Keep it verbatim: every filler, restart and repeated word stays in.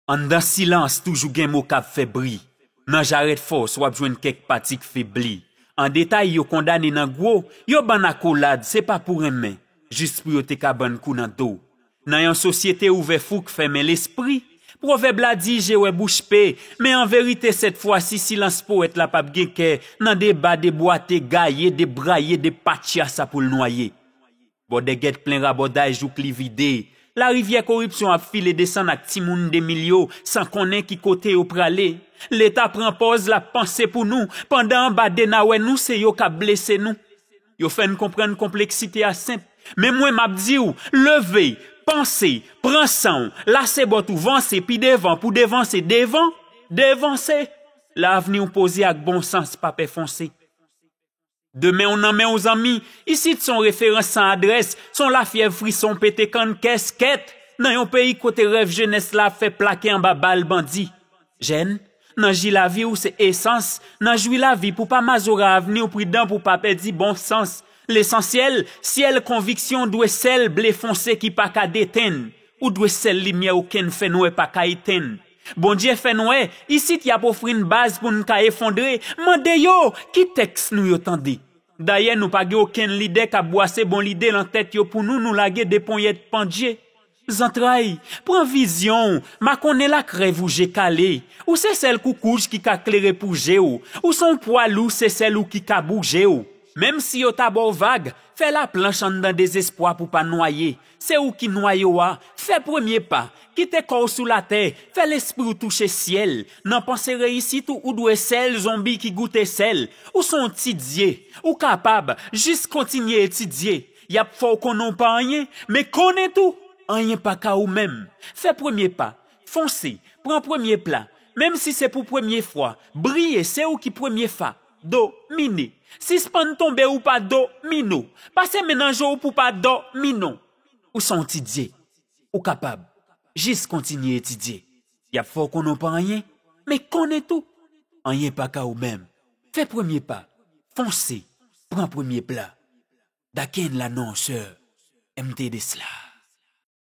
Anndan silans toujou gen mo k ap fè bri. Nan jarèt fòs w ap jwenn kèk pati k febli. An detay yo kondane nan gwo, yo ban n akolad se pa pou renmen, jis pou yo te ka ban n kou nan do. Nan yon sosyete ouvè fouk fèmen lespri, pwovèb la di je wè bouch pe, men an verite sèt fwa si silans powèt la p ap gen kè, nan deba debwate, gaye, debraye, depatcha sa pou l nwaye. Bòdè gèt plen rabòday jouk li vide. Larivyè koripsyon ap file desann ak timoun de mil yo san konnen ki kote yo prale. Leta pran pòz l ap panse pou nou, pandan anba dena wè nou se yo k ap blese nou. Yo fè n konprann konpleksite a senp. Men mwen m ap di w, leve, panse, pran san w, lase bòt ou vanse pi devan pou devanse devan, devanse. Lavni w poze ak bon sans pa pè fonse. Demen w nan men w zanmi, isit se yon referans san adrès, se yon lafyèv frison pete kann kèskèt, nan yon peyi kote rèv jenès la ap fè plake anba bal bandi. Jèn, nan ji lavi w se esans, nan jwi lavi pou pa mazora avni w pridan pou pa pèdi bon sans. Lesansyèl, syèl konviksyon w dwe sèl ble fonse ki pa ka detenn. Ou dwe sèl limyè okenn fènwè pa ka etenn. Bondye fè n wè, isit y ap ofri n baz pou n ka efondre. Mande yo, ki tèks nou yo tande? Dayè nou pa gen okenn lidè k ap bwase bon lide lan tèt yo pou nou, nou lage de ponyèt pandye. Zantray, pran vizyon w, makonnen l ak rèv ou je kale. Ou se sèl koukouj ki ka klere pou je w. Ou se yon pwa lou, se sèl ou ki ka bouje w. Menm si yo ta ba w vag, fè laplanch anndan dezespwa pou pa nwaye. Se ou ki nwayo a, fè premye pa, kite kò w sou latè, fè lespri w touche syèl. Nan panse reyisit ou, ou dwe sèl zonbi ki goute sèl. Ou se yon ti dye, ou kapab, jis kontinye etidye. Y ap fè w konnen w pa anyen, men konnen tou, anyen pa ka ou menm. Fè premye pa, fonse, pran premye pla. Menm si se pou premye fwa, briye, se ou ki premye fa. Domine. Sispann tonbe ou pa domino. Pase men nan je w pou pa dòmi non. Ou se yon ti dye. Ou kapab. Jis kontinye etidye. Y ap fè w konnen w pa anyen, men konnen tou, anyen pa ka ou menm. Fè premye pa. Fonse. Pran premye pla. Daken la non, sè. M T Desla.